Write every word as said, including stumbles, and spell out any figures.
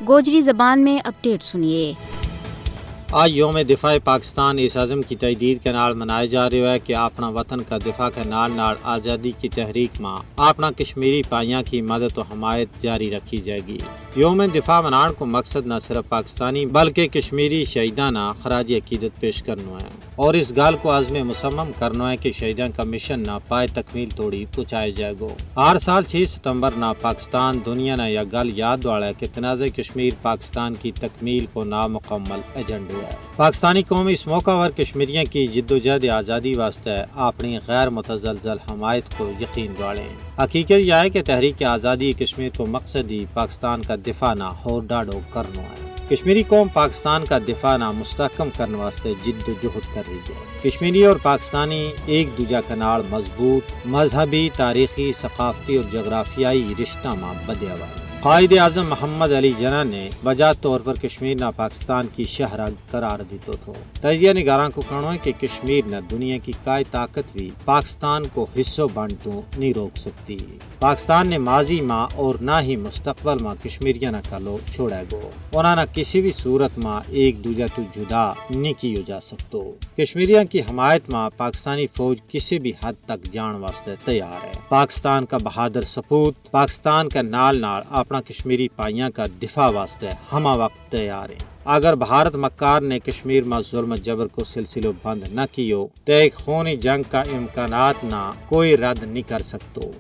گوجری زبان میں اپڈیٹ سنیے۔ آج یوم دفاع پاکستان اس عزم کی تجدید کے نال منایا جا رہیو ہے کہ اپنا وطن کا دفاع کے نال نال آزادی کی تحریک ما اپنا کشمیری پائیاں کی مدد و حمایت جاری رکھی جائے گی۔ یوم دفاع منان کو مقصد نہ صرف پاکستانی بلکہ کشمیری شہیداں نا خراج عقیدت پیش کرنو ہے اور اس گل کو عزم مصمم کرنو ہے کہ شہیداں کا مشن نا پائے تکمیل توڑی پہنچایا جائے گو۔ ہر سال چھ ستمبر نا پاکستان دنیا نا یا گل یاد والا ہے کہ تنازع کشمیر پاکستان کی تکمیل کو نامکمل ایجنڈو ہے۔ پاکستانی قوم اس موقع پر کشمیریاں کی جدوجہد آزادی واسطے اپنی غیر متزلزل حمایت کو یقین دواڑیں۔ حقیقت یہ ہے کہ تحریک آزادی کشمیر کو مقصد ہی پاکستان کا دفاع نا ہور ڈاڑو کرنو ہے۔ کشمیری قوم پاکستان کا دفاع نا مستحکم کرنے واسطے جد و جہد کر رہی ہے۔ کشمیری اور پاکستانی ایک دوجہ کے نال مضبوط مذہبی، تاریخی، ثقافتی اور جغرافیائی رشتہ ما بدھیا ہوا ہے۔ قائد اعظم محمد علی جناح نے وجہ طور پر کشمیر نا پاکستان کی شہرگ قرار دیتو تھو۔ تجزیہ نگاراں کو کہنو ہے کہ کشمیر نا دنیا کی کائے طاقت بھی پاکستان کو حصو بنڈ تو نہیں روک سکتی۔ پاکستان نے ماضی ما اور نہ ہی مستقبل ما کشمیریاں نا کلو چھوڑے گو۔ انہاں نا کسی بھی صورت ما ایک دوجہ تو جدا نہیں کیو جا سکتو۔ کشمیریاں کی حمایت ما پاکستانی فوج کسی بھی حد تک جان واسطے تیار ہے۔ پاکستان کا بہادر سپوت پاکستان کا نال نال اپنا کشمیری پائیاں کا دفاع واسطے ہما وقت تیار ہیں۔ اگر بھارت مکار نے کشمیر ما ظلم جبر کو سلسلو بند نہ کیو تو ایک خونی جنگ کا امکانات نا کوئی رد نہیں کر سکتو۔